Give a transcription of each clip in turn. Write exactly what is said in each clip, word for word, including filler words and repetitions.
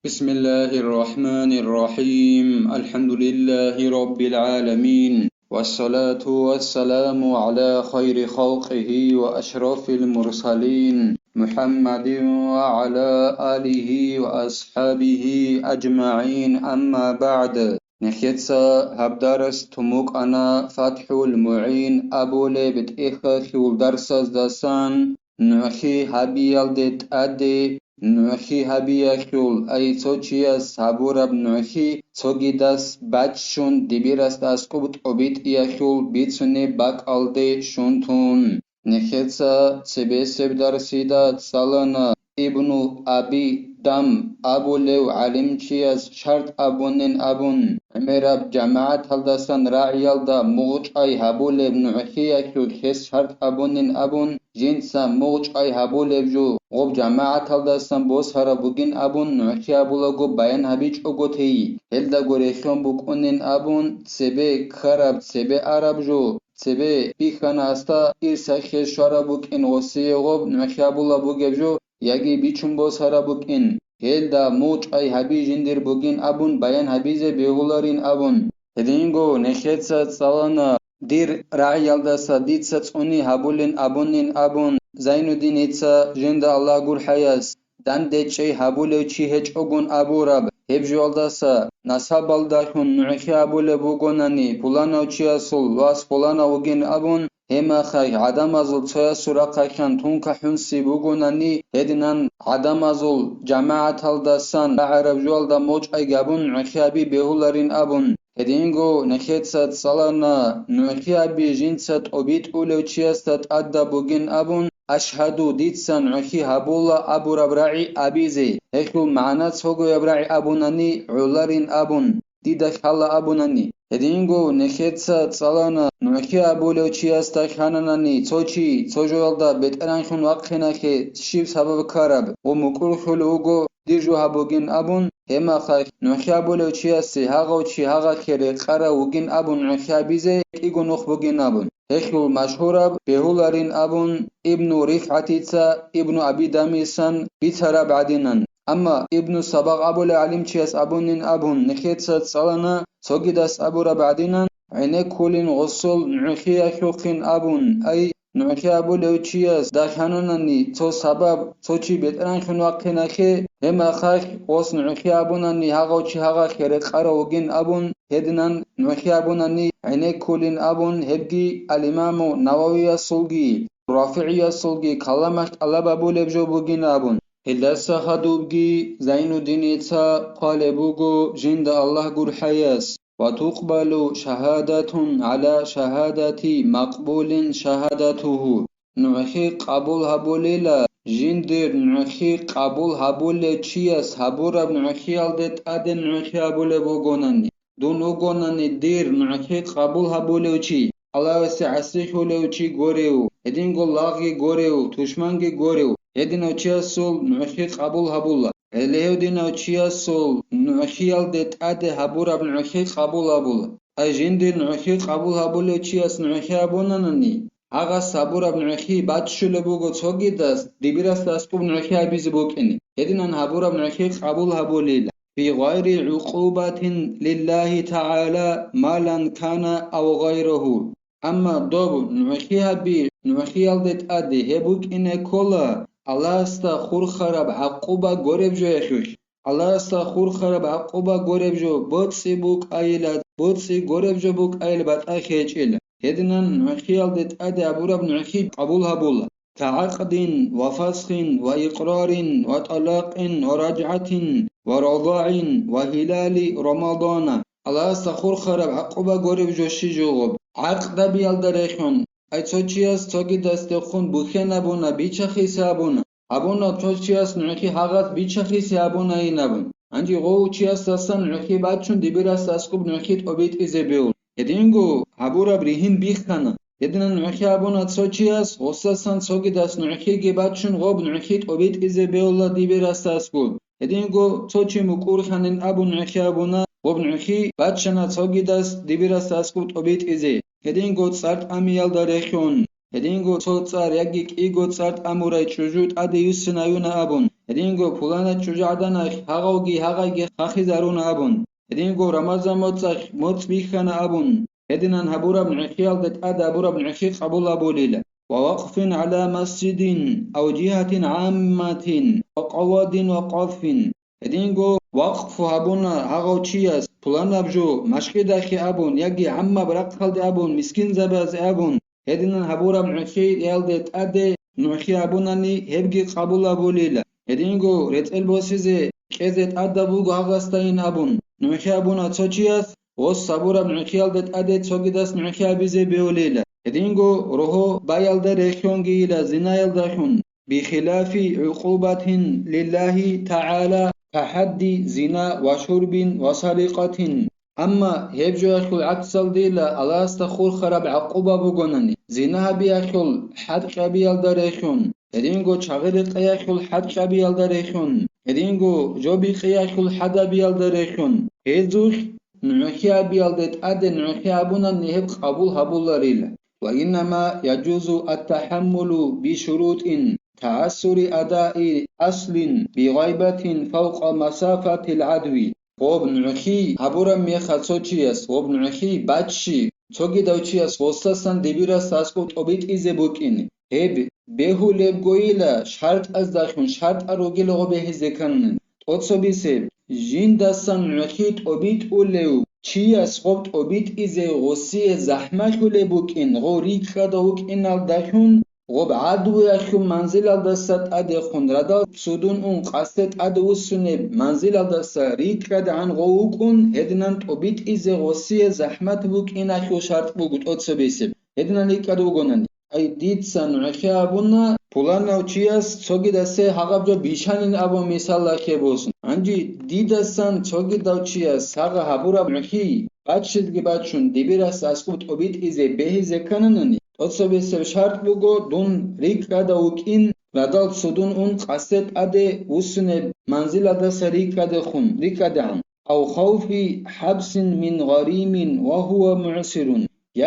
بسم الله الرحمن الرحيم. الحمد لله رب العالمين. والصلاة والسلام على خير خلقه وأشرف المرسلين محمد وعلى آله وأصحابه أجمعين. أما بعد. Нехеца гьаб дарс тумукъана ФатхӀул МугӀин абулеб тӀехьалъул дарсаздасан. НугӀхи гьабиялде тӀаде, нугӀхи гьабиялъул, ай цо чияс гьабураб нугӀхи цогидас баччун, дибирасда аскӀуб тӀобитӀиялъул бицунеб бакӀалде щун тун. Нехеца цебесеб дарсида цӀалана Ибну Аби Дам абулев гӀалимчияс шартӀ абунин абун, гӀемераб жамагӀаталдасан рагӀиялда мугъчӀвай гьабулеб нугӀхиялъул гьес шартӀ абунин абун, жинца мугъчӀвай гьабулеб жо гъоб жамагӀаталдасан босараб бугин абун нугӀхи абулаго баян гьабичӀого тей, гьелдаго рехьон букӀунин абун, цебе ккараб, цебе араб жо, цебе бихьана асда, ирсахъе щвараб букӀин гъосие гъоб нугӀхи абулаб бугеб жо, яги бичун босараб букӀин, гьелда мугъчӀвай гьаби жиндир бугин абун баян гьабизе бегьуларин абун. Гьединго нехеца цӀалана, дир рагӀиялдаса дица цӀуни гьабулин абунин абун, Зайнуддиница жинда Аллагь гурхӀаяс, дандечӀей гьабулев чи гьечӀогун абураб, гьеб жоялдаса насабалдалъун нугӀхи абулеб бугонани, пуланав чиясул вас пуланав вугин абун, гьемахъай гӀадамазул цоясул рахъайхъан тункахӀунси бугонани, гьединан гӀадамазул жамагӀаталдасан рагӀараб жоялда мочӀай габун нугӀхи аби бегьуларин абун. Гьединго нехеца цӀалана, нугӀхи аби жинца тӀобитӀулев чиясда тӀадаб бугин абун, ашгьаду, дица нугӀхи гьабула абураб рагӀи абизе, гьелъул магӀна цогояб рагӀи абунани гӀоларин абун, дида лъала абунани. Гьединго нехеца цӀалана, нугӀхи абулев чиясда хьананани цо чи, цо жоялда бетӀеранлъун вахъинахъе щиб сабаб ккараб ва мукӀурлъулев вуго, дир жо гьабугин абун, гьемахъа нугӀхи абулев чиясе гьагъав чи гьагъахъе рекъарав вугин абун нугӀхи абизе кӀиго нух бугин абун. Гьелъул машгьураб бегьуларин абун Ибну РифгӀатица Ибну Аби Дамисан бицараб гӀадинан. Амма Ибну Сабагъ абулев гӀалимчияс абунин абун нехеца цӀалана, цогидас абураб гӀадинан, гӀенеккулин гъосул нугӀхиялъухъин абун, ай, нугӀхи абулев чияс дагьананани цо сабаб, цо чи бетӀеранлъун вахъинахъе, гьемахъалъ гъос нугӀхи абунани гьагъав чи гьагъахъе рекъарав вугин абун, гьединан нугӀхи абунани гӀенеккулин абун, гьебги ал-Имаму Нававиясулги, РафигӀиясулги каламалъ тӀалаб абулеб жо бугин абун. Гьелдаса хадубги Зайнуддиница хъвалеб буго жинда Аллагь гурхӀаяс: «Ва тукъбалу шагьадатун гӀала шагьадати макъбулин шагьадатугьу». НугӀхи къабул гьабулила, жиндир нугӀхи къабул гьабулев чияс гьабураб нугӀхиялде тӀаде нугӀхи гьабулеб бугонани. Дун вугонани дир нугӀхи къабул гьабулев чи, Аллагьасе гӀасилъулев чи горев, гьединго лагъги горев, тушманги горев, гьединав чиясул нугӀхи къабул гьабула. Гьеле гьединав чиясул нугӀхиялде тӀаде гьабураб нугӀхи къабул гьабула. Ай жиндир нугӀхи къабул гьабулев чияс нугӀхи гьабунанани, гьагъас гьабураб нугӀхи баччулеб буго цогидас, дибирасда аскӀуб нугӀхи гьабизе букӀине. Гьединан гьабураб нугӀхи къабул гьабулила. «Бигъайри гӀукъубатин лиллагьи тагӀала малан кана ав гъайрагьу». Амма доб нугӀхи гьаби, нугӀхиялде тӀаде гьеб букӀине ккола, Аллагьасда хурхараб гӀакъуба гореб жоялъулъ. Аллагьасда хурхараб гӀакъуба гореб жо боцӀи букӀайила, боцӀи гореб жо букӀайила батӀа хечӀила. Гьединан нугӀхиялде тӀаде абураб нугӀхи къабул гьабула. «КагӀакъдин ва фасхин ва икърарин ва тӀалакъин ва раджгӀатин ва радагӀин ва гьилали Рамадана». Аллагьасда хурхараб гӀакъуба гореб жо щи жугъуб? ГӀакъдабиялда рехун, ай цо чияс цогидасдехун бухьен абуна, бичахисе абуна. Абуна цо чияс нугӀхи гьагъас бичахисе абунайин абун. Гьанже гъов чиясдасан нугӀхи бачун дибирасда аскӀуб нугӀхи тӀобитӀизе бегьул. Гьединго гьабураб ригьин биххана. Гьединан нугӀхи абуна цо чияс, гъосасан цогидас нугӀхиги бачун гъоб нугӀхи тӀобитӀизе бегьула дибирасда аскӀуб. Гьединго цо чи мукӀурлъанин абун нугӀхи абуна, гъоб нугӀхи бачана цогидас дибирасда аскӀуб тӀобитӀизе. Гьединго цӀар тӀамиялда рехьун, гьединго цо цӀар яги кӀиго цӀар тӀамурай чӀужу тӀаде юссинаюна абун, гьединго пулана чӀужугӀаданалъ гьагъавги гьагъайги хахизаруна абун, гьединго Рамазан моцӀалъ моцӀ бихьана абун, гьединан гьабураб нугӀхиялда тӀад гьабураб нугӀхи къабул гьабулила. ووقف على مسجد أو جهة عامة وقواد وقذف. Гьединго вакъфу гьабуна гьагъав чияс, пуланаб жо машгидахъе абун, яги гӀаммаб рахъалде абун, мискинзабазе абун, гьединан гьабураб нугӀхиялде тӀаде нугӀхи гьабунани, гьебги къабул гьабулила. Гьединго рецӀел босизе кьезе тӀадаб буго гьагъасдайин абун, нугӀхи гьабуна цо чияс, гъос гьабураб нугӀхиялда тӀаде цогидас нугӀхи гьабизе бегьулила. Гьединго рогьо баялда рехьонгийила зинаялдалъун, بخلاف عقوبة لله تعالى كحد زنا وشرب وسرقة. Амма гьеб жоялъул гӀаксалдила Аллагьасда хурхараб гӀакъуба бугонани, зина гьабиялъул хӀад кьабиялда рехьун, гьединго чагъи-рекъеялъул хӀад кьабиялда рехьун, гьединго жо бикъиялъул хӀад гьабиялда рехьун, гьезулъ нугӀхи гьабиялде тӀаде нугӀхи гьабунани гьеб къабул гьабуларила. وإنما يجوز التحمل بشروط تعسر أداء أصل بغيبة فوق مسافة العدو. Гъоб нугӀхи гьабураб мехалъ цо чияс, гъоб нугӀхи баччи, цогидав чияс гъосасан дибирас аскӀоб тӀобитӀизе букӀин. Гьеб бегьулебгойила шартӀаздалъун, шартӀал ругел гъо бегьизе кканани. ТӀоцебесеб, жиндасан нугӀхи тӀобитӀулев чияс гъоб тӀобитӀизе гъосие захӀмалъулеб букӀин, гъо рикӀкӀада вукӀиналдалъун, гъоб гӀадуялъул манзилалдаса тӀадехун радал цудун ун къасде тӀадвуссунеб манзилалдаса рикӀкӀадегӀан гъо вукӀун, гьединан тӀобитӀизе гъосие захӀмат букӀиналъул шартӀ буго тӀоцебесеб. Гьединан рикӀкӀад вугонани. Ай, дица нугӀхи гьабуна, пуланав чияс цогидасе гьагъаб жо бищанин абун мисалалъе босун. Гьанже дидасан цогидав чияс гьагъа гьабураб нугӀхи баччизеги бачун, дибирас аскӀоб тӀобитӀизе бегьизе ккананани, тӀоцебесеб шартӀ буго дун рикӀкӀада вукӀин, радал цудун ун къасде тӀаде вуссунеб манзилалдаса рикӀкӀадехун, рикӀкӀадегӀан. أو خوف حبس من غريم وهو معسر.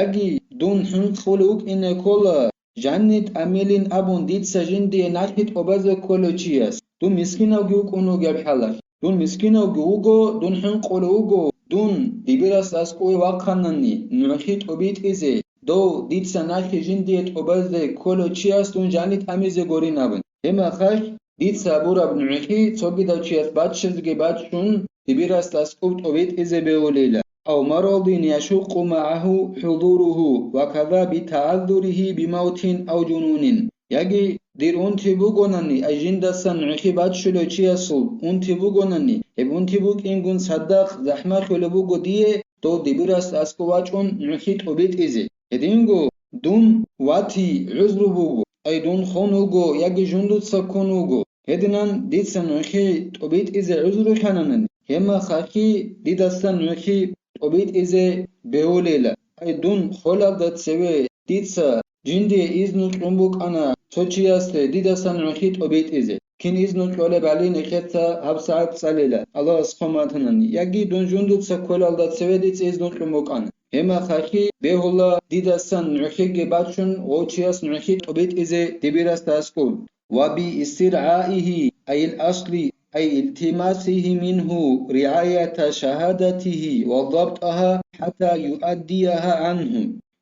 Яги дун хӀинкъулев вукӀине ккола, жанни тӀамилин абун дица жиндие нахъе тӀобазе кколев чияс, дун мискинавги вукӀун вугеб хӀалалъ. Дун мискинавги вуго, дун хӀинкъулев вуго, дун дибирас аскӀове вахъанани, нугӀхи тӀобитӀизе, дов дица нахъе жиндие тӀобазе кколев чияс дун жанни тӀамизе гурин абун. Гьеб мехалъ, дица гьабураб нугӀхи цогидав чияс баччизеги баччун, дибирасда аскӀоб тӀобитӀизе бегьулила. أو مرض يشق معه حضوره وكذا بتعذره بموت أو جنون. Яги дир унти бугонани, ай жиндасан нугӀхи баччулев чиясул унти бугонани, гьеб унти букӀингун цадахъ захӀмалъулеб буго дие, дов дибирасда аскӀов вачӀун нугӀхи тӀобитӀизе. Гьединго дун вати гӀузру буго, ай дун хон вуго яги жундуца ккун вуго. Гьединан дица нугӀхи тӀобитӀизе гӀузру хананани, гьеб мехалъги дидасан нугӀхи тӀобитӀизе бегьулила. Ай дун холалда цеве дица жиндие изну кьун букӀана цо чиясде дидасан нугӀхи тӀобитӀизе. Кин изну кьолебали нижеца гьабсагӀат цӀалила, Аллагьас хъван батанани, яги дун жундуца кколалда цеве дица изну кьун букӀана. Гьеб мехалъги бегьула дидасан нугӀхиги бачун гъов чияс нугӀхи тӀобитӀизе дибирасда аскӀоб. وباسترعائه أي الأصل أي التماسه منه رعاية شهادته وضبطها حتى يؤديها عنه.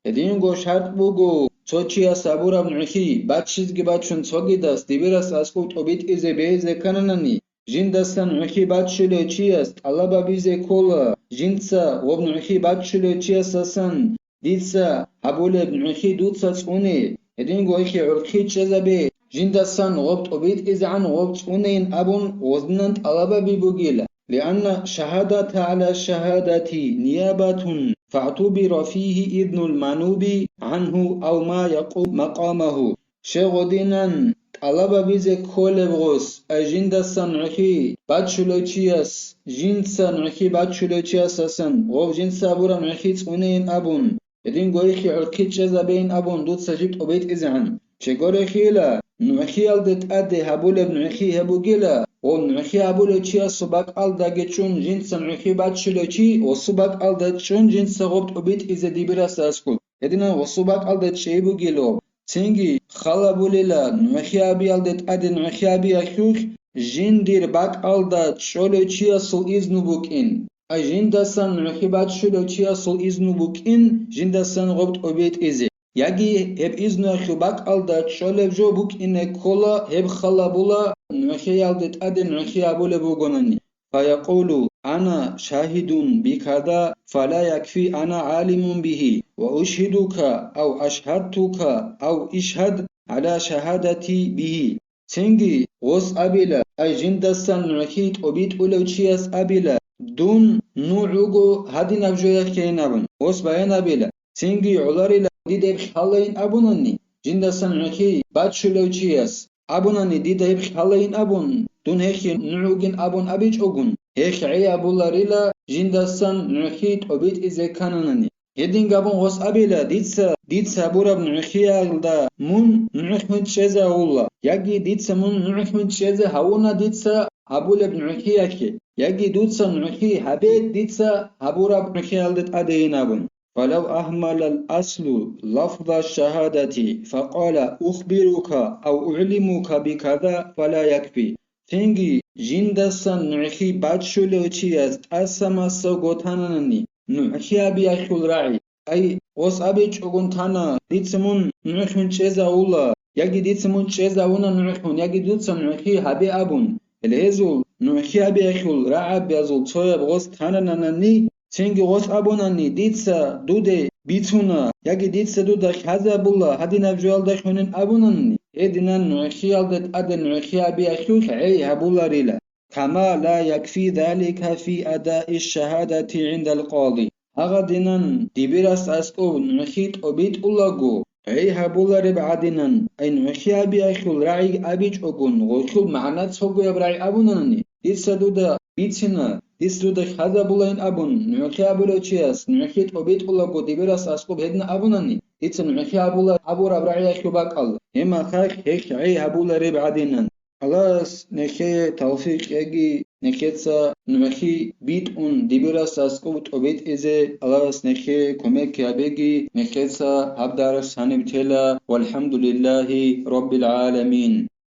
Гьединго шартӀ буго, цо чияс гьабураб нугӀхи баччизеги бачун цогидас дибирас аскӀов тӀобитӀизе бегьизе ккананани, жиндасан нугӀхи баччулев чияс тӀалаб гьабизе ккола, жинца гъоб нугӀхи баччулев чиясасан дица гьабулеб нугӀхи дуца цӀуне, гьединго гьехие гӀурхъи чӀезабе, жиндасан гъоб тӀобитӀизегӀан гъоб цӀунейин абун гъоздинан тӀалабаби бугила. لأن الشهادة على الشهادة نيابة فاعتبر فيه إذن المنوب عنه أو ما يقوم مقامه. Щай гъодинан тӀалабабизе кколеб гъос, ай жиндасан нугӀхи баччулев чияс, жинца нугӀхи баччулев чиясасан, гъов жинца гьабураб нугӀхи цӀунейин абун, гьединго гьехие гӀурхъи чӀезабейин абун дуца жиб тӀобитӀизегӀан. Щай гурелъул, нугӀхиялде тӀаде гьабулеб нугӀхи гьеб бугила, гъоб нугӀхи гьабулев чиясул бакӀалдаги чӀун жинца нугӀхи баччулев чи, гъосул бакӀалда чӀун жинца гъоб тӀобитӀизе дибирасда аскӀоб. Гьединан гъосул бакӀалда чӀей бугила гъоб. Цинги халабулила нугӀхиябиялде тӀаде нугӀхиябиялъулъ жиндир бакӀалда чӀолев чиясул изну букӀин. Ай жиндасан нугӀхи баччулев чиясул изну букӀин, жиндасан гъоб тӀобитӀизе. Яги гьеб изнуялъул бакӀалда чӀолеб жо букӀине ккола, гьеб халабула нугӀхиялде тӀаде нугӀхи абулеб бугонани. فيقول: أنا شاهد بكذا، فلا يكفي أنا عالم به، وأشهدك أو أشهدتك أو اشهد على شهادتي به. Цинги гъос абила, ай жиндасан нугӀхи тӀобитӀулев чияс абила: «Дун нугӀ вуго гьадинаб жояхъейин», – абун, гъос баян абила. Цинги гӀоларила дида гьеб хьалайин абунани, жиндасан нугӀхи баччулев чияс абунани, дида гьеб хьалайин абун, дун гьехъе нугӀ вугин абун абичӀогун, гьехъ гӀей абуларила, жиндасан нугӀхи тӀобитӀизе ккананани. Гьедин габун гъос абила, дица, дица гьабураб нугӀхиялда мун нугӀхӀун чӀезавула, яги дица мун нугӀхӀун чӀезе гьавуна дица гьабулеб нугӀхиялъе, яги дуца нугӀхи гьабе дица гьабураб нугӀхиялда тӀадейин абун. فلو أهمل الأصل لفظ الشهادة فقال: أخبرك أو أعلمك بكذا فلا يكفي. Цинги жиндасан нугӀхи баччулев чияс тӀаса-масав готананани, нугӀхиябиялъул рагӀи, ай, гъос абичӀогун тана, дица мун нугӀхӀун чӀезавула, яги дица мун чӀезавуна нугӀхӀун, яги дуца нугӀхи гьабе абун. Гьеле гьезул нугӀхиябиялъул рагӀабазул цояб гъос танананани, цинги гъос абунани, дица дуде бицуна, яги дица дуда хьазабула гьадинаб жоялда хьунин абунани, гьединан нугӀхиялда тӀаде нугӀхиябиялъулъ гӀей гьабуларила. كما لا يكفي ذلك في أداء الشهادة عند القاضي. Гьагъадинан дибирас аскӀов нугӀхи тӀобитӀулаго, гӀей гьабулареб гӀадинан, ай нугӀхиябиялъул рагӀи абичӀогун, гъолъул магӀна цогояб рагӀи абунани, дица дуда бицина, дица дуда хьазабулайин абун, нугӀхи абулев чияс, нугӀхи тӀобитӀулаго дибирас аскӀоб гьедин абунани, дица нугӀхи абула-, абураб рагӀиялъул бакӀал, гьеб мехалъ гьехъ гӀей гьабулареб гӀадинан. Аллагьас нехее тавфикъ яги, нехеца нугӀхи битӀун дибирас аскӀоб тӀобитӀизе Аллагьас нехее кумек гьабеги, нехеца гьаб дарс гьаниб тела. والحمد لله رب العالمين.